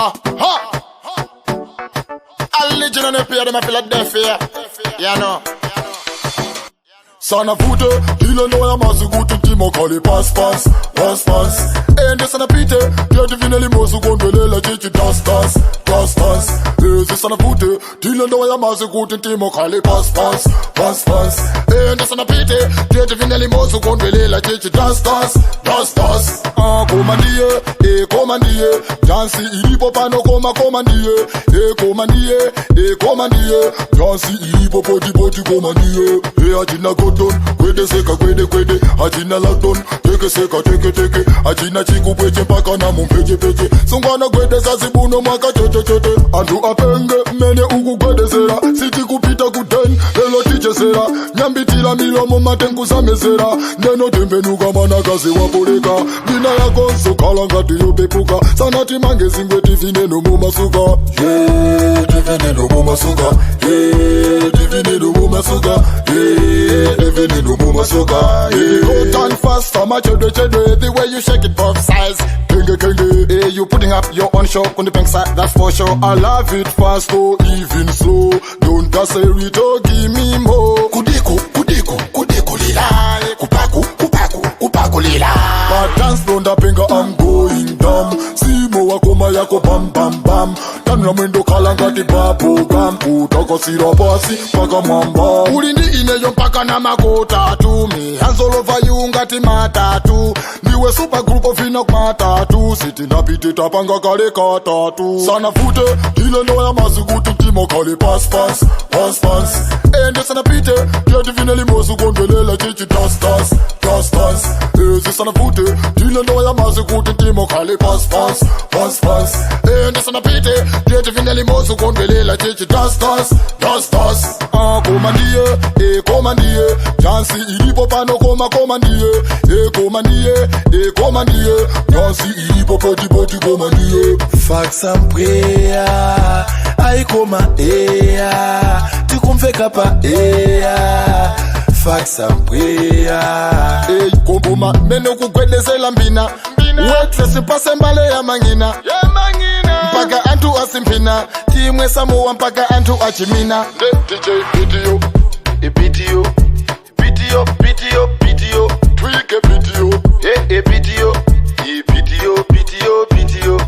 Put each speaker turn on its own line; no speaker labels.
Ha ha. A legend on the pier, them a Philadelphia. You know. Sana fute, ile ndo ya mazikuti timo kali pass pass, pass pass. Ende sana pite, dia divine limosu kondwelela chichi das das, das das. Ezi sana fute, ile ndo ya mazikuti timo kali pass pass, pass pass. Ende sana pite, dia divine limosu kondwelela chichi das das, das das. Ah, koma ndiye, eh koma ndiye, dansi ilipo pano koma koma ndiye, eh koma ndiye, eh koma ndiye, dansi ilipo poti poti koma ndiye, eh achina cotton, kwede seka kwede kwede, achina lockdown, teke seka teke teke, achina chikupweche mpaka na mumpeche peche, sungwana gwede zazibuno mwaka chote chote, antu apenge mene ukugwedezera, siti kupita kuden, lelo tichesera, nyambitira milomo matenkusamezera, neno tembenuka manakazi wapoleka, ndina yako sokhala ngati yopepuka, sanati mange zingwe tivineno mumasuka, yeah, tivineno mumasuka, yeah, tivineno mumasuka, yeah, tivineno mumasuka, yeah. Go down fast, I'm a chedwe chedwe, the way you shake it both sides. Kenge kenge, hey, you putting up your own show, on the bank side, that's for sure. I love it fast or even slow. Don't accelerate or give me more. Kudiko, kudiko, kudiko lila. Kupaku, kupaku, kupaku lila. But dance floor ndapenga, I'm going dumb. Simo wakoma yako bam bam bam. Tanula mwendo kala ngati bubble gum. Kutakasira pasi mpaka mwamba. Uli ndi ineyo mpaka na makotatu. Me hands all over you ngati matatu. Ndiwe super group of enoch matatu. Sitinapite tapanga kale katatu. Sana fute, ile ndo ya mazikuti timo kale pass pass, pass pass. Ende sana pite, dia divine limosu kondwelela chichi tas tas, tas tas. Ezi sana fute, ile ndo ya mazikuti timo kale pass pass, pass pass. Ende sana pite, dia divine limosu kondwelela chichi tas tas, tas tas. Ah, koma ndiye, eh koma ndiye, dansi ilipo pano koma koma ndiye, eh koma ndiye, eh koma ndiye, dansi ilipo poti poti koma ndiye.
Facts and prayer aikoma eya tikumveka pa eya. Facts and prayer.
Ey, koma mene kugwedezela mbina waitress pase mbale ya mangina mpaka anthu asimphina timwe samuwa mpaka anthu achimina. DJ video
Epitio pitio pitio pitio
twike video
e epitio epitio pitio pitio.